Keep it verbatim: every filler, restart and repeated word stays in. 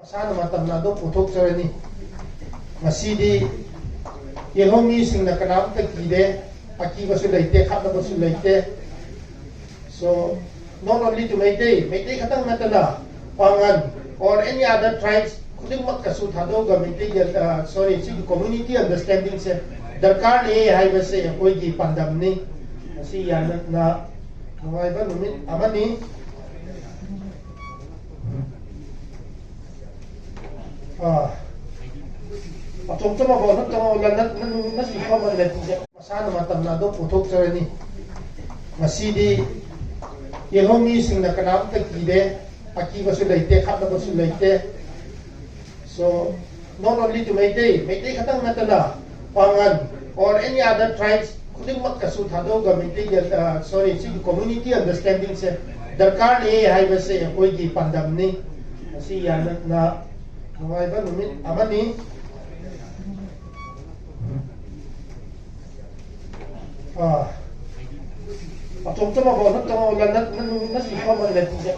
ꯃꯁꯥꯅ ꯃꯇꯝꯅ ꯑꯗꯨꯝ ꯄꯨꯊꯣꯛꯆꯔꯅꯤ꯫ ꯉꯁꯤꯗꯤ ꯌꯦꯜꯍꯧꯃꯤꯁꯤꯡꯅ ꯀꯅꯥꯝꯇ ꯀꯤꯗꯦ, ꯑꯀꯤꯕꯁꯨ ꯂꯩꯇꯦ, ꯈꯠꯅꯕꯁꯨ ꯂꯩꯇꯦ꯫ So, not only to Meitei, Meitei ꯈꯛꯇꯪ ꯅꯠꯇꯅ ꯄꯥꯉꯟ or any other tribes ꯈꯨꯗꯤꯡꯃꯛꯀꯁꯨ ꯊꯥꯗꯣꯛꯑꯒ ꯃꯩꯇꯩꯒꯤ, ꯑ, sorry, ꯁꯤꯒꯤ community understanding ꯁꯦ ꯗꯔꯀꯥꯔ ꯂꯩ ꯍꯥꯏꯕꯁꯦ ꯑꯩꯈꯣꯏꯒꯤ ꯄꯥꯟꯗꯝꯅꯤ꯫ ꯉꯁꯤ ꯌꯥꯝꯅ ꯅꯨꯡꯉꯥꯏꯕ ꯅꯨꯃꯤꯠ ꯑꯃꯅꯤ꯫ ꯑꯥ꯫ ꯑꯆꯧꯕ ꯑꯃ ꯐꯥꯎ ꯅꯠꯇꯕ ꯂꯟ-, ꯅꯠ-, ꯅꯠ-, ꯅꯠ-, ꯅꯠ-, ꯅꯠ-, ꯃꯁꯥꯅ ꯃꯇꯝꯅ ꯑꯗꯨꯝ ꯄꯨꯊꯣꯛꯆꯔꯅꯤ꯫ ꯉꯁꯤꯗꯤ ꯌꯦꯜꯍꯧꯃꯤꯁꯤꯡꯅ ꯀꯅꯥꯝꯇ ꯀꯤꯗꯦ, ꯑꯀꯤꯕꯁꯨ ꯂꯩꯇꯦ, ꯈꯠꯅꯕꯁꯨ ꯂꯩꯇꯦ꯫ So, not only to Meitei, Meitei ꯈꯛꯇꯪ ꯅꯠꯇꯅ ꯄꯥꯉꯟ or any other tribes ꯈꯨꯗꯤꯡꯃꯛꯀꯁꯨ ꯊꯥꯗꯣꯛꯑꯒ ꯃꯩꯇꯩꯒꯤ, ꯑ, sorry, ꯁꯤꯒꯤ community understanding ꯁꯦ ꯗꯔꯀꯥꯔ ꯂꯩ ꯍꯥꯏꯕꯁꯦ ꯑꯩꯈꯣꯏꯒꯤ ꯄꯥꯟꯗꯝꯅꯤ꯫ ꯉꯁꯤ ꯌꯥꯝꯅ ꯅꯨꯡꯉꯥꯏꯕ ꯅꯨꯃꯤꯠ ꯑꯃꯅꯤ꯫ ꯑꯥ꯫ ꯑꯆꯧꯕ ꯑꯃ ꯐꯥꯎ ꯅꯠꯇꯕ ꯂꯟ-, ꯅꯠ-, ꯅꯠ-, ꯅꯠ-, ꯅꯠ-,